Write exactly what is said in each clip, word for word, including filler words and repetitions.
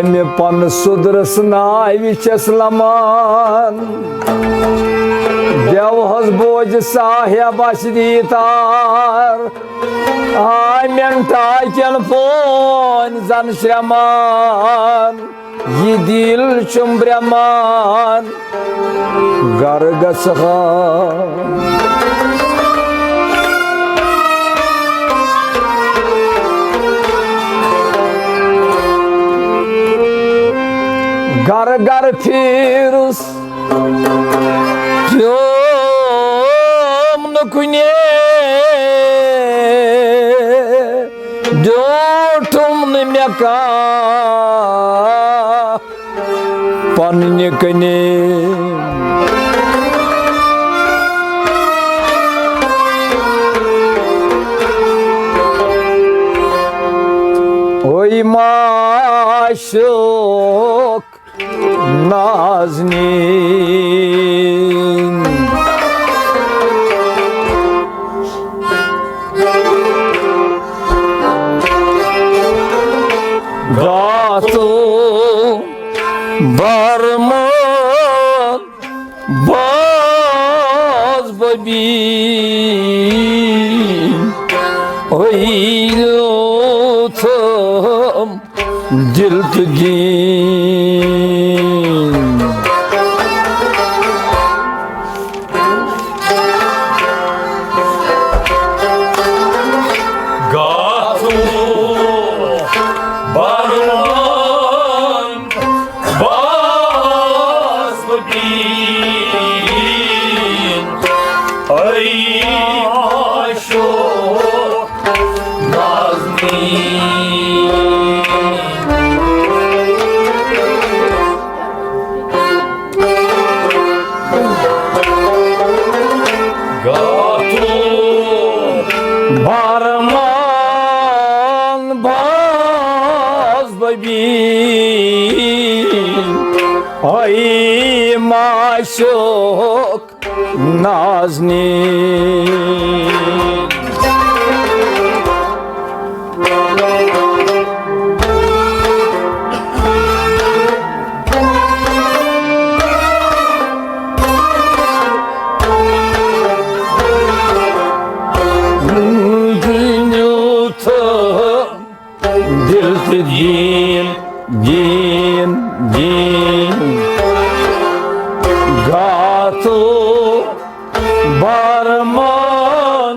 مےٚ پنہٕ سُدرس ناوِ چھَس لمان۔ بیوہس بوزِ صاحب آسہِ دیٖدار۔ آمٮ۪ن ٹاکٮ۪ن پٲنۍ زن شرٛمان۔ یہِ دِل چھُم برٛمان۔ گرٕ گژھٕ ہا۔ گرٕ گرٕ پھیٖرُس، پیوم نہٕ کُنے، بیوٗٹھُم نہٕ مےٚ کانٛہہ۔ پننہِ کنہِ۔ اوے معشوق نازنین۔ گاتو برمان باز ببی، اویلوتم دل تہٕ دین۔ گاتو برمان باز ببین، اے معشوق نازنین۔ گاتو برمان باز ببین، اے معشوق نازنین۔ دنیو تہٕ دل تہٕ دین، دین، دین۔ گاتو برمان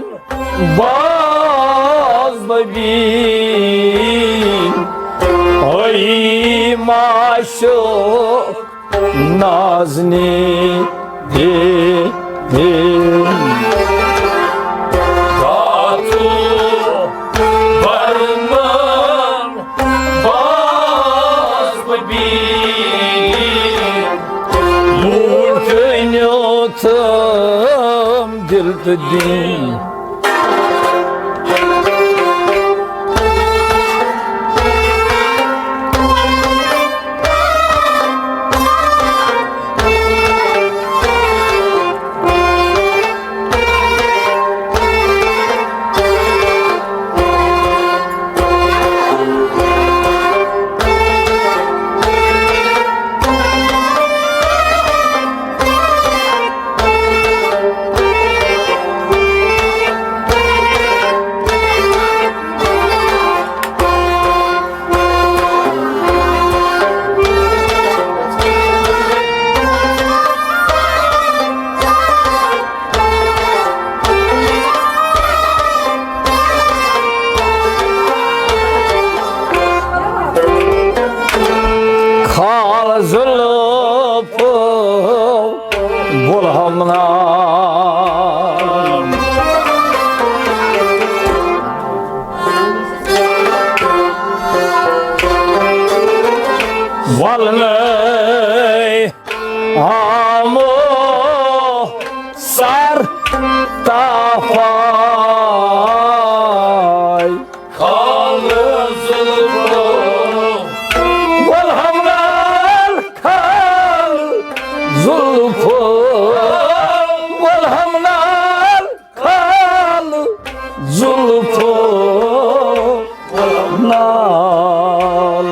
باز ببین، اے معشوق نازنین۔ گاتو برمان باز ببین، لوٗٹنیوتم دل تہٕ دین۔ کھال زلفو بُلہم نام۔ ولنَے آمو سر تافاے۔ کھال زلفو۔ ولہم نال کھال زلفو۔ ولہم نال کھال زلفو نال۔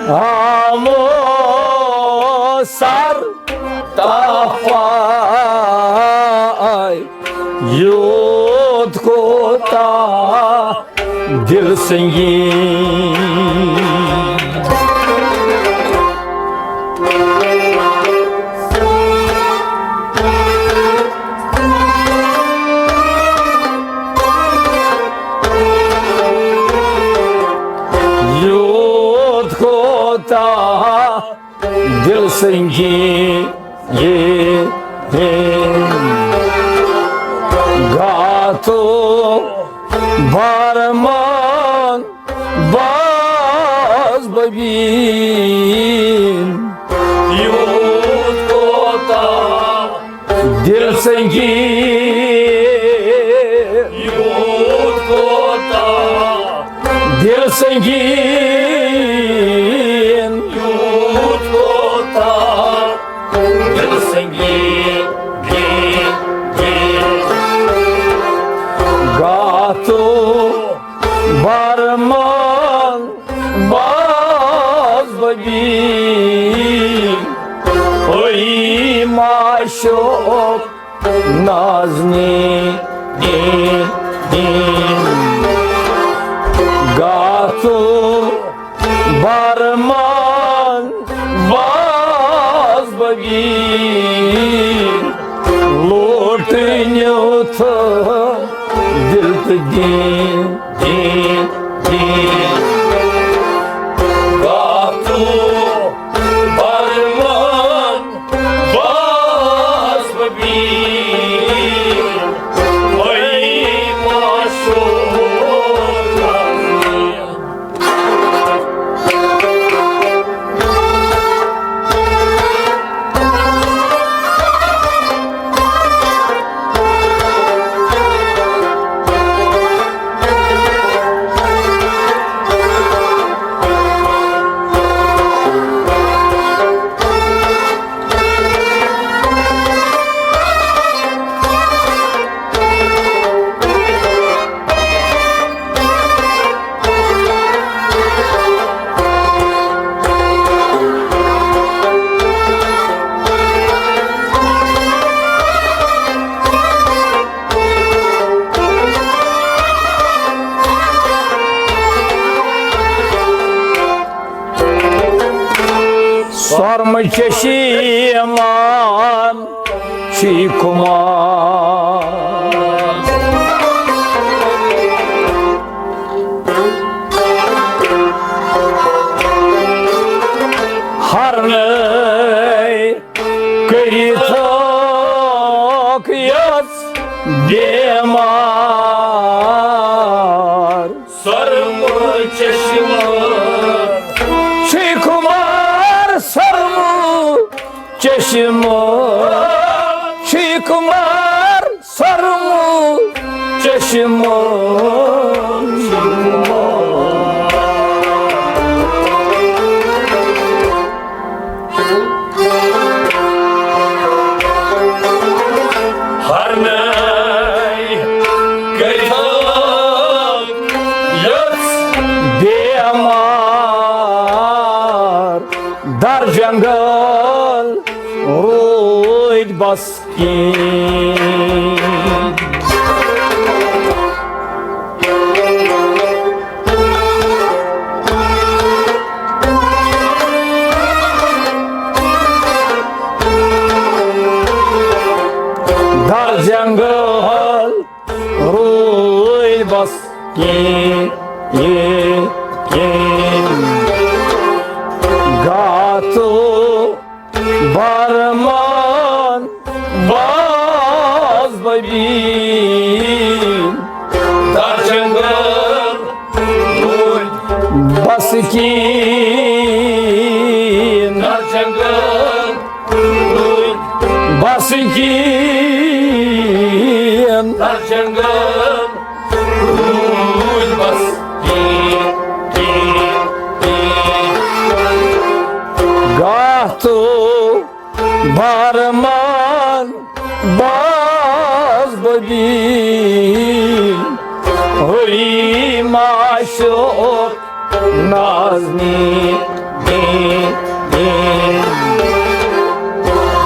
آمو سر تپاے، یوٗت کوتاہ دل سنگین۔ یوٗت کوتاہ دل سنگین، گاتو بارمان باز ببین۔ یوٗت کوتاہ دل سنگین، یوٗت کوتاہ دل سنگین، یوٗت کوتاہ دل سنگین، گین، گین۔ گاتو بارمان باز ببین، اوی معشوق نازنین، دین، دین۔ گاتو بارمان باز ببین، لوٹنیو تھا دل تہٕ دین، دین، دین۔ گاتو بارمان باز ببین، اوی معشوق۔ سرمہٕ چشمان چھی کُمار۔ ہرنٲے کٔرِتھ یۄس بیمار۔ سرمہٕ چشمہٕ۔ چھی کُمار سرمہٕ چشمہٕ۔ چھی کُمار سرمہٕ چشمہٕ۔ ہرنٲے کٔرِتھ یۄس بیمار۔ در جنگل روٗدۍ بس کِنۍ۔ در جنگل روٗدۍ بس کِنۍ، کِنۍ، کِنۍ۔ گاتو بارمان باز ببین۔ در جنگل روٗدۍ بس کِنۍ۔ در جنگل روٗدۍ بس کِنۍ۔ در جنگل روٗدۍ بس کِنۍ۔ گاتو بارمان باز ببین، ہوئی معشوق نازنین۔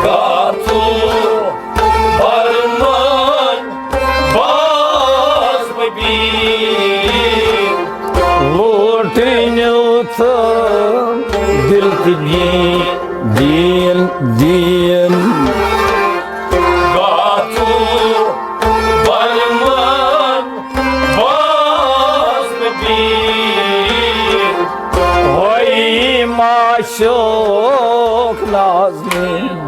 گاتُل برمن باز ببین۔ لوٹنیو تھم دل تہٕ دین، دین، دین۔ گاتُل برمن باز ببین۔ ہوئی معشوق نازنین۔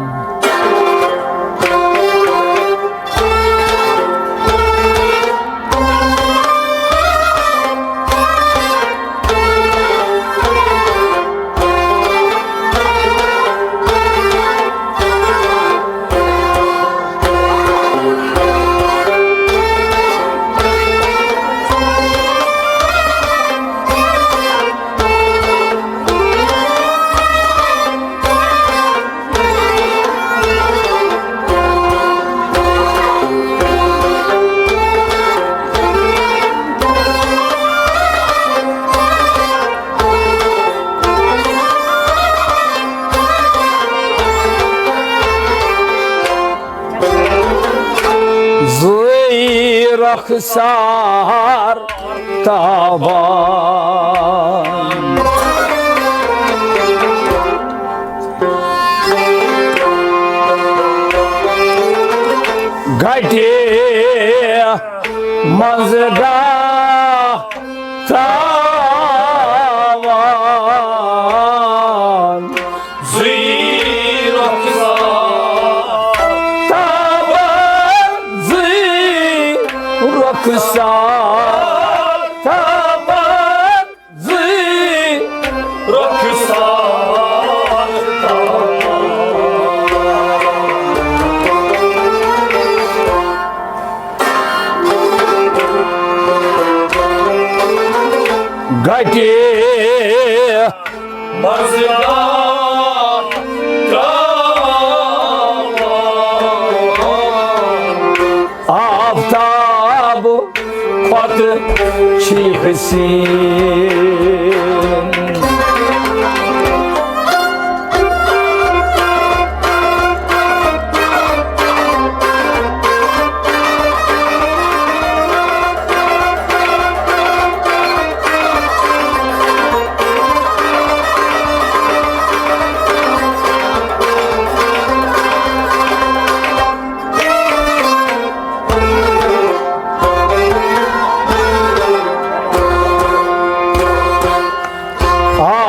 زٕے رۄخسار تابان۔ گٹہِ منٛز گاہ تراوان۔ زٕے رۄخسار تابان، زٕے رۄخسار تابان، زٕے رۄخسار تابان۔ گٹہِ مزٕدار تراوان۔ آفتاب کھۄتہٕ چھِ حسین۔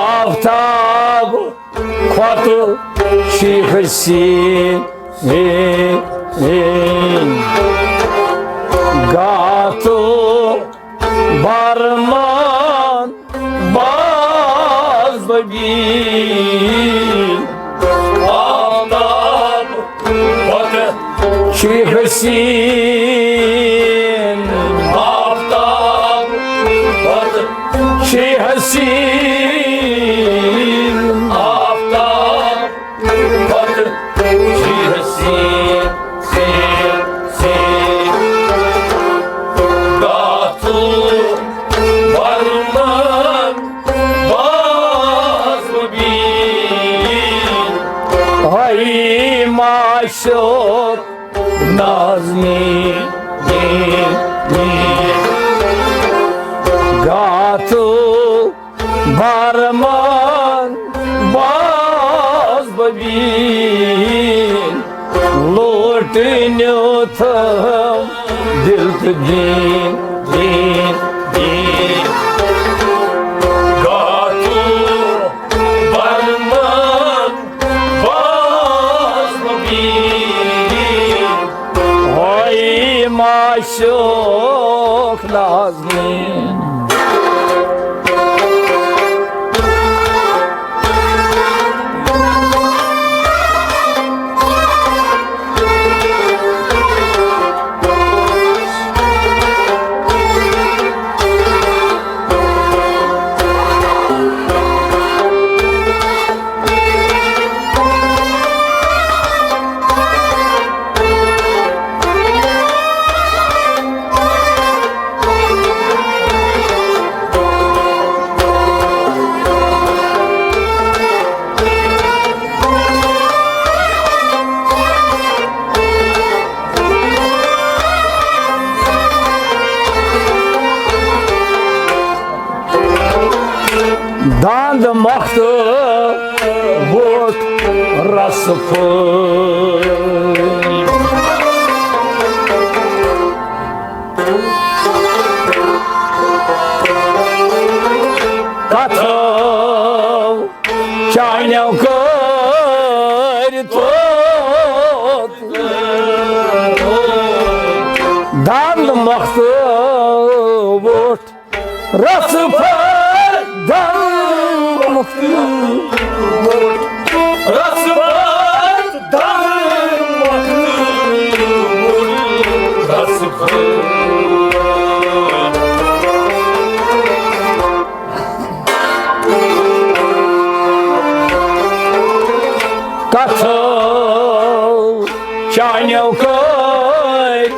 آفتاب کھۄتہٕ چھِ حسین، اے، اے، گاتُل برمن باز ببین۔ آفتاب کھۄتہٕ چھِ حسین، آفتاب کھۄتہٕ چھِ حسین، آفتاب کھۄتہٕ چھِ حسین، سین، سین۔ گاتُل برمن باز ببین۔ ہاے معشوق نازنین، نین، نین۔ گاتُل برمن باز ببین۔ لوٹنیو تھم دل تہٕ دین، دین، دین۔ گاتُل برمن باز ببین۔ ہاے معشوق نازنین۔ رس پھول۔ کتھو چانیو کٔرۍ توت دند مۄختہٕ ووٚٹھ۔ رس پھل دم مۄختہٕ ووٚٹھ۔ رس پھل دم مۄختہٕ ووٚٹھ۔ رس پھل۔ کتھو چانیو کٔرۍ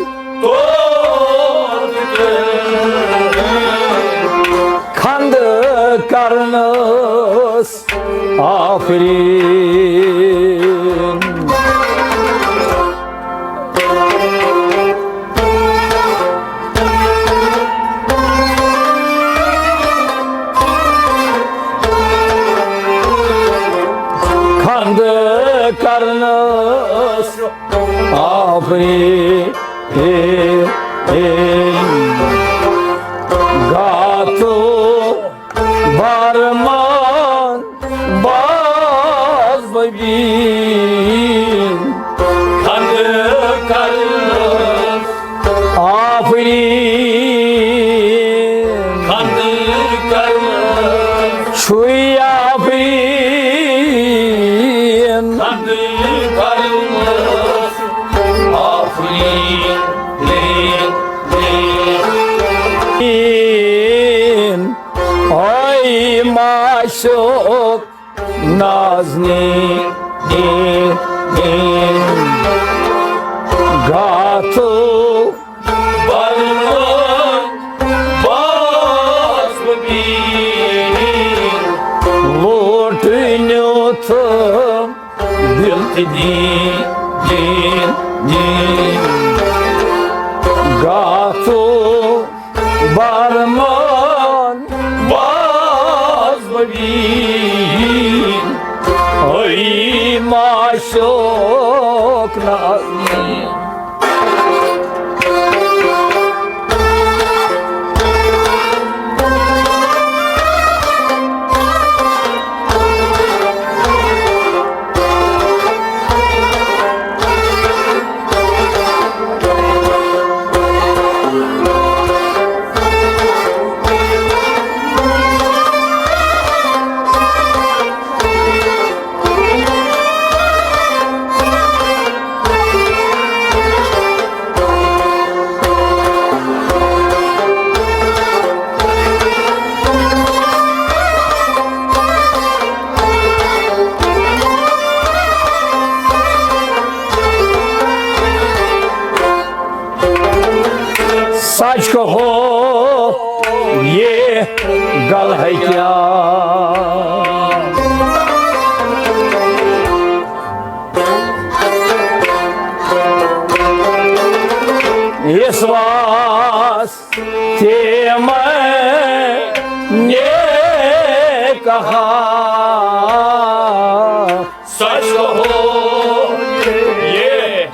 توت کھنٛد کرنس آفرین۔ کھنٛد کرنس آفرین۔ گاتو برمان باز ببین۔ کھنٛد کرنس آفرین۔ کھنٛد کرنس۔ چھُے آفرین۔ کھنٛد کرنس آفرین۔ اے معشوق نازنین، گاتو برمان باز ببین۔ لوٹنیو تھم دل تہٕ دین، دین، دین۔ گاتو برمان باز ببین۔ اے معشوق نازنین۔ سچ کہو یہ گل ہے کیا؟ اس واسطے میں نے کہا، سچ کہو، یہ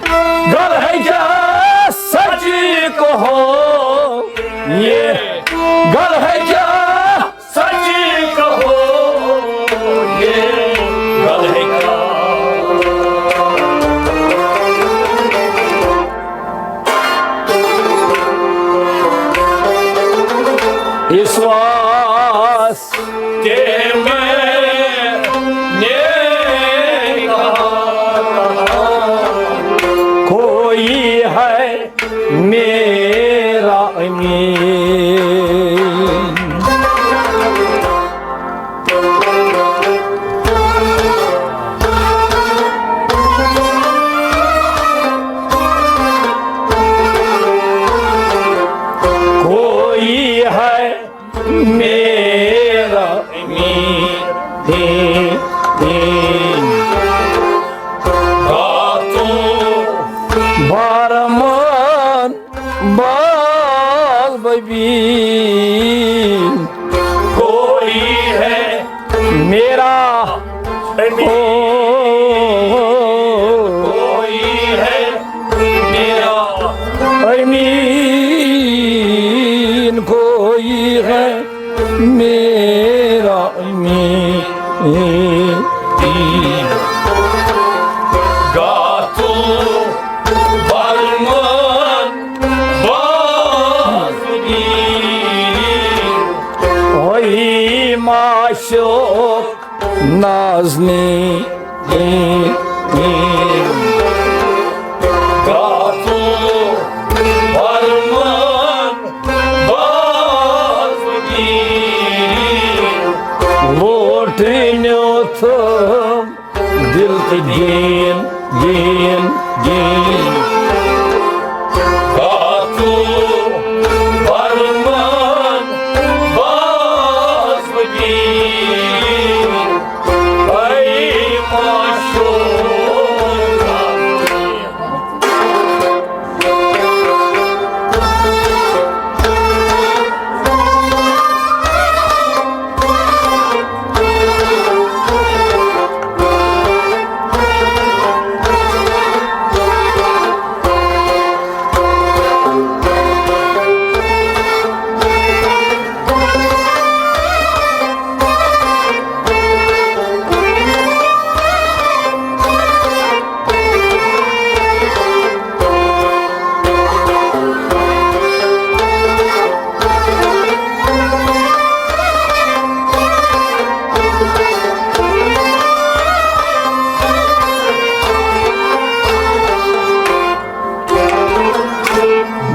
گل ہے کیا؟ سچ کہو، یہ گل ہے کیا؟ سچ کہو، یہ گل ہے کیا؟ اس واسطے میں نے کہا، کوئی ہے میرا امین۔ کوئی ہے میرا امین۔ باتوں بارمان بال ببین۔ کوئی ہے میرا امین۔ گاتُل برمن بازگی۔ اوی معشوق نازنی، گاتُل برمن بازگی۔ لوٹنیو تھم دل تہٕ دین، دین، دین۔ گاتُل برمن بازگی۔ اے معشوق۔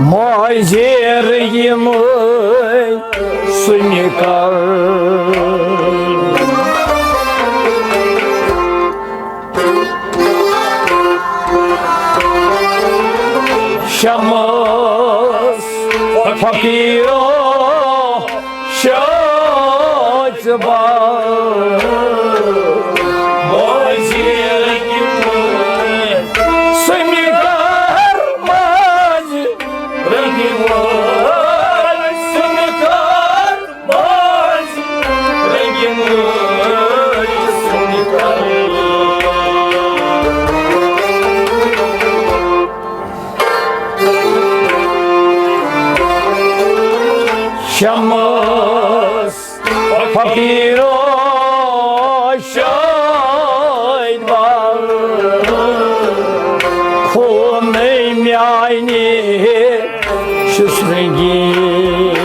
ماجر یِمے سُنہِ کر۔ شمس فقیرو شاچ بار۔ ماجر یِمے سُنہِ کر ماجر۔ رنگی وٲلۍ سُنٛد کر بازِ، رنگی وٲلۍ سُنٛد کر۔ شمس فقیرو شاید بار، خوٗنٕے میانہِ چھُس رنگین۔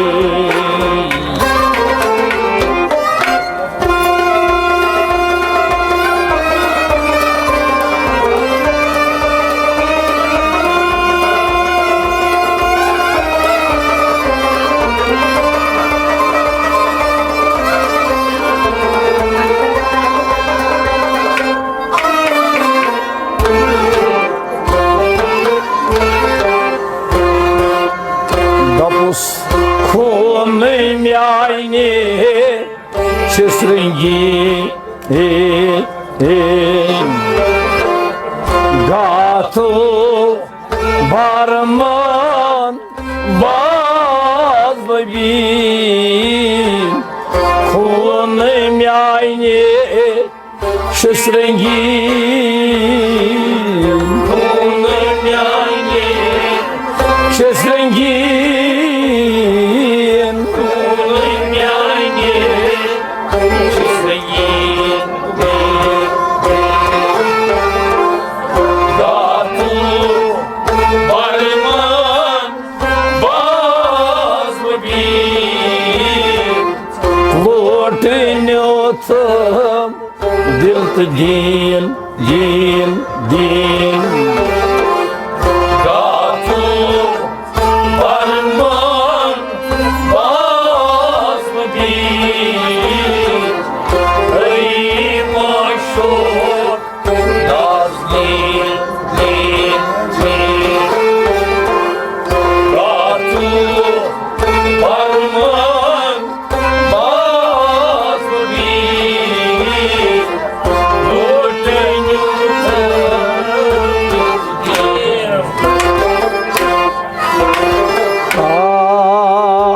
دوٚپُس، خوٗنٕے میانہِ چھِس رنگی گاتُل برمن باز ببین، خوٗنٕے میانہِ چھِس رنگین۔ خوٗنٕے میانہِ چھِس رنگین۔ خوٗنٕے میانہِ چھِس رنگین۔ گاتُل برمن باز ببین۔ لوٹنیو تھم دل تہٕ دین، دین، دین۔